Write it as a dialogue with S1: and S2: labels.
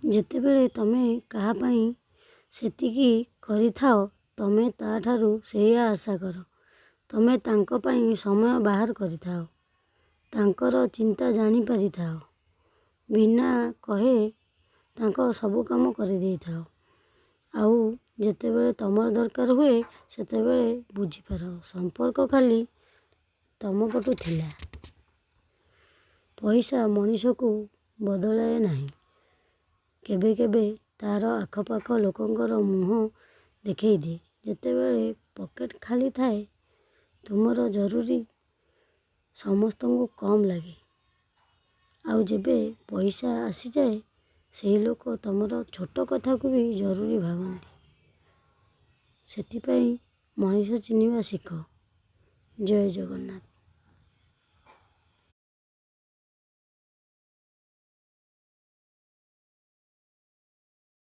S1: ଯେତେବେଳେ ତମେ କାହା ପାଇଁ ସେତିକି କରିଥାଅ, ତମେ ତା'ଠାରୁ ସେଇଆ ଆଶା କର। ତମେ ତାଙ୍କ ପାଇଁ ସମୟ ବାହାର କରିଥାଅ। ତାଙ୍କର ଚିନ୍ତା ଜାଣିପାରିଥାଅ। ବିନା କହେ ତାଙ୍କ ସବୁ କାମ କରିଦେଇଥାଅ। ଆଉ ଯେତେବେଳେ ତମର ଦରକାର ହୁଏ, ସେତେବେଳେ ବୁଝିପାର ସମ୍ପର୍କ ଖାଲି ତମ ପଟୁ ଥିଲା। ପଇସା ମଣିଷକୁ ବଦଳାଏ ନାହିଁ। କେବେ କେବେ ତା'ର ଆଖପାଖ ଲୋକଙ୍କର ମୁହଁ ଦେଖେଇଦିଏ। ଯେତେବେଳେ ପକେଟ୍ ଖାଲି ଥାଏ, ତୁମର ଜରୁରୀ ସମସ୍ତଙ୍କୁ କମ୍ ଲାଗେ। ଆଉ ଯେବେ ପଇସା ଆସିଯାଏ, ସେହି ଲୋକ ତମର ଛୋଟ କଥାକୁ ବି ଜରୁରୀ ଭାବନ୍ତି। ସେଥିପାଇଁ ମଣିଷ ଚିହ୍ନିବା ଶିଖ। ଜୟ ଜଗନ୍ନାଥ।